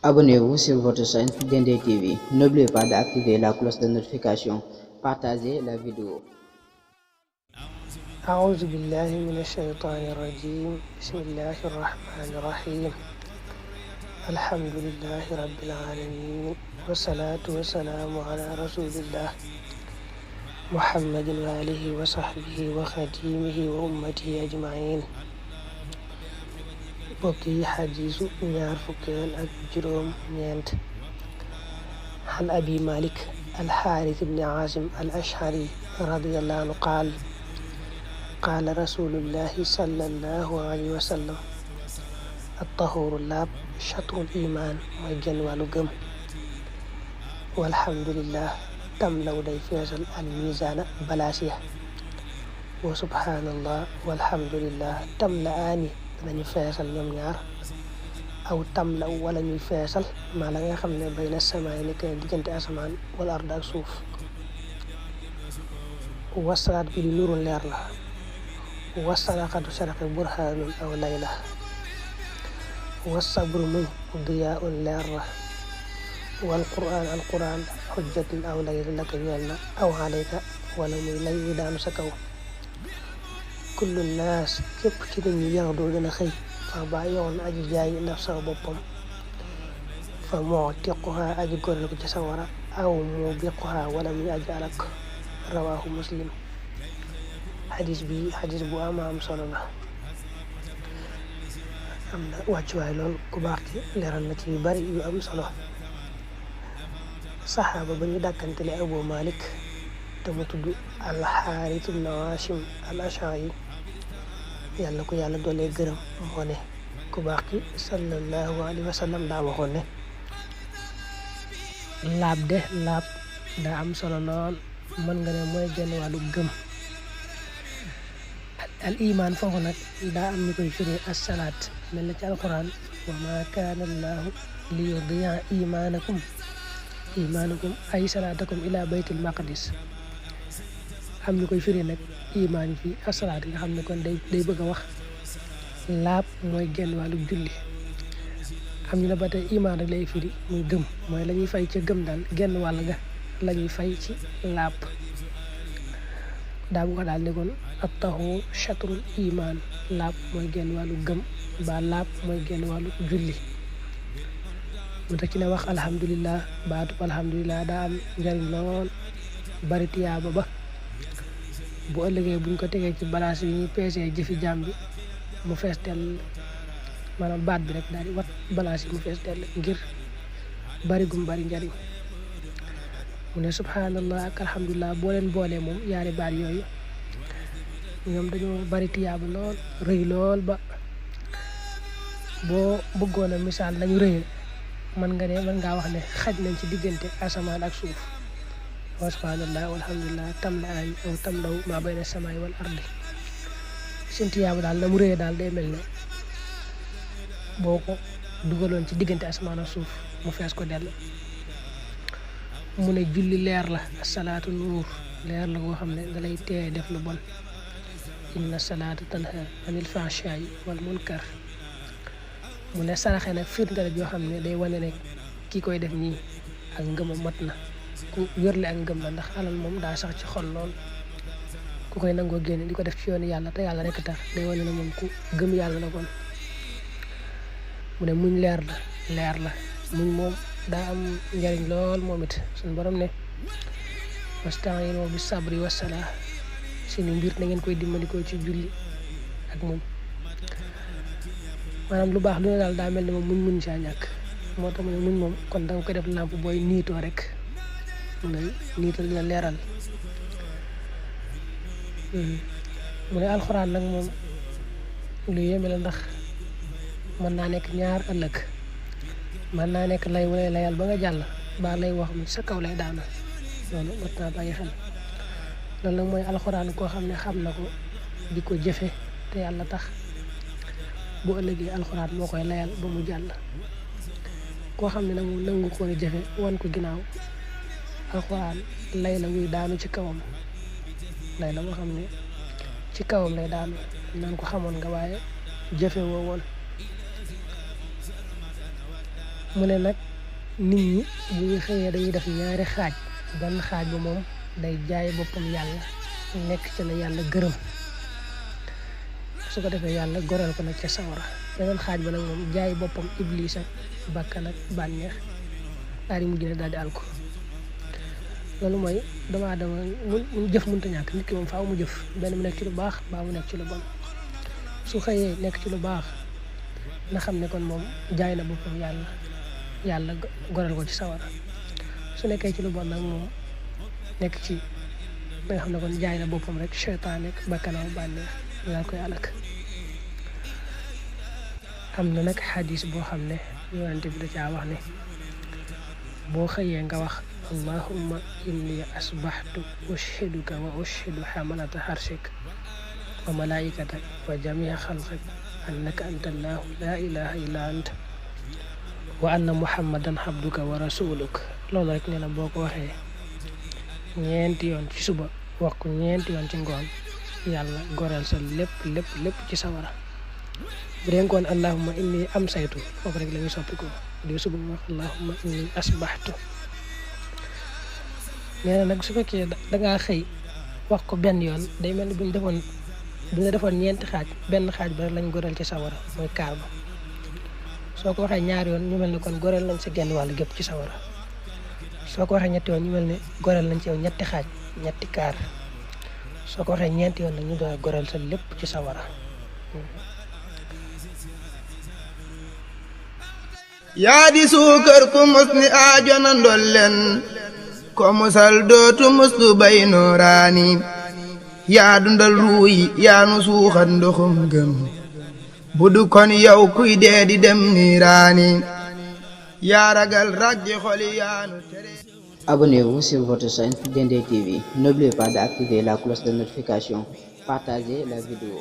Abonnez-vous sur votre chaîne Dendé TV. N'oubliez pas d'activer la cloche de notification. Partagez la vidéo. أعوذ بالله من الشيطان الرجيم بسم الله الرحمن الرحيم الحمد لله رب العالمين والصلاة والسلام على رسول الله محمد وآله وصحبه وخديمه وأمته أجمعين بقي حديث ñaar fukkeel ak juróom ñeent عن أبي مالك الحارث بن عاصم الأشعري رضي الله عنه قال رسول الله صلى الله عليه وسلم الطهور اللاب شطر الإيمان مجن والقم والحمد لله تملأ دي فيصل الميزان بلاسيه وسبحان الله والحمد لله تملأني dañu feesal ñoom ñaar aw tamla wala ñuy feesal maa la nga xam ne bay na samaay nekk ne diggante asamaan wala arda ak suuf wasalaat bi di nuru leer la wasalaxatu saraxe burhaanun aw layla wasabru muñ diyaa un leer la wal quraan al quraan xujjatun aw layla la ko ñeel na aw alayka wala muy lay wi daanu sa kaw kullu naas képp ci nit ñi yax doo gën a xëy fa ba yoon aji jaay nafsa boppam fa moo tiquha aji gorel ko ci sawara aw mu biquha wala muy aji alak rawahu muslim xadis bi xadis bu am solo la am na wàccuwaay lool ku baax ci leeral na ci yu bari yu am solo saxaaba ba ñu dàkkantele Abu Malik te mu tudd al-Haaris ibn Haashim al-Ash'ari yàlla ko yàlla doolee gërëm moo ne ku baax ki sallallahu alayhi wa sallam daa waxoon ne laab daa am solo lool mën nga ne mooy genn wàllu gëm al iman foofu nag daa am ñu koy firee as-salaat mel na ci alquran wa ma kaana allahu li yudi'a imanakum ay salaatakum ila baytil maqdis am ñu koy firi nag imaan fi asalaat nga xam ne kon day bëgg a wax laab mooy genn wàllu julli am ñu ne ba tey imaan rek lay firi muy gëm mooy la ñuy fay ca gëm daal genn wàll ga la ñuy fay ci laab daa bu ko daal ne kon at-tahuur shatrul imaan laab mooy genn wàllu gëm ba laab mooy genn wàllu julli mu tax ci ne wax alhamdulillah baatub alhamdulillah daa am njariñ lool bari tiyaaba ba bu ëllëgee buñ ko tegee ci balance yi ñuy peesee jëfi jaam bi mu fees dell maanaam baat bi rek daal di wat balance yi mu fees dell ngir bari gum bari njariñ mu ne subhanallah ak alhamdulillah boo leen boolee moom yaari baat yooyu ñoom dañoo bari tiyaaba lool rëy lool ba boo bëggoon a misaal nañu rëyee mën ngaa wax ne xaj nañ ci diggante asamaan ak suuf wa subhanallah walhamdulillah tamla'ani aw tamla'u ma bayna samaa'i wal ardi seen tiyaaba daal na mu rëyee daal day mel ne boo ko dugaloon ci diggante asamaan ak suuf mu fees ko dell mu ne julli leer la salaatu nuur leer la goo xam ne da lay tee def lu bon inna salaata tanha anil fahshaa'i wal munkar mu ne saraxe nag firnde la joo xam ne day wane ne ki koy def nii ak ngëmam mat na ku wérle ak ngëm la ndax alal moom daa sax ci xol lool ku koy nangoo génne di ko def ci yoonu yàlla te yàlla rek tax day wane ne moom ku gëm yàlla la kon mu ne muñ leer la muñ moom daa am njariñ lool moom it suñu borom ne wasta'iinu bis sabri was salaa seeni mbir na ngeen koy dimbandikoo ci julli ak muñ maanaam lu baax lu ne daal daa mel ne moom muñ saa ñàkk moo tax mu ne muñ moom kon da nga koy def làmp booy niitoo rek mu ne niital dina leeral mu ne alxuraan nag moom lu yéeme la ndax mën naa nekk ñaar ëllëg mën naa nekk lay wala layal ba nga jàll ba lay wax mu sa kaw lay daana loolu mat naa bàyyi xel loolu nag mooy alxuraan koo xam ne xam na ko di ko jëfe te yàlla tax bu ëllëgee alxuraan moo koy layal ba mu jàll koo xam ne nag mu nangu ko jëfe wan ko ginnaaw alxuraan lay la wuy daanu ci kawam lay la moo xam ne ci kawam lay daanu naan ko xamoon nga waaye jëfe woo woon mu ne nag nit ñi bu ñu xëyee dañuy def ñaari xaaj benn xaaj ba moom day jaay boppam yàlla nekk ci la yàlla gërëm su ko defee yàlla goreel ko nag ca sawara beneen xaaj ba nag moom jaay boppam iblis ak bakkan ak bànneex daal di mujj ne daal di alko loolu mooy doomu aadama mu jëf mënta ñàkk nit ki moom faaw mu jëf benn mu nekk ci lu baax baa mu nekk ci lu bon su xëyee nekk ci lu baax na xam ne kon moom jaay na boppam yàlla goreel ko ci sawara su nekkee ci lu bon nag moom nekk ci da nga xam ne kon jaay na boppam rek seytaan ak bakkanam bànneex daal koy alak am na nag xadis boo xam ne yonente bi da caa wax ne boo xëyee nga wax allahumma inni asbaxtu ushiduka wa ushidu xamalata xarshik wa malaikatak wa jamia xalqik annaka anta allahu la ilaha illa anta wa anna muhammadan abduka wa rasuluk loolu rek nee na boo ko waxee ñeenti yoon ci suba wax ko ñeenti yoon ci ngoon yàlla goreel sa lépp ci sawara bu dee ngoon allahumma inni am saytu foofu rek la ñuy soppi ko di suba mu wax allahumma inni asbaxtu nee na nag su fekkee dangaa xëy wax ko benn yoon day mel ni bu ñu defoon ñeenti xaaj benn xaaj ba rek lañ goreel ci sawara mooy kaar ba soo ko waxee ñaari yoon ñu mel ni kon goreel nañ sa genn wàll gépp ci sawara soo ko waxee ñetti yoon ñu mel ni goreel nañ ci yow ñetti xaaj ñetti kaar soo ko waxee ñeenti yoon nag ñu doon goreel sa lépp ci sawara yaa di suukar ku mos ni aajo na ndolleen ko musal dootu muslu bay nooraani yaa dundal ruuyi yaa nu suuxat ndoxum gëm budu kon yow kuy dee di dem niiraani yaa ragal raggi xoli yaa nu tere. Abonnez-vous sur votre chaîne DND TV. N'oubliez pas d'activer la cloche de notification. Partagez la vidéo.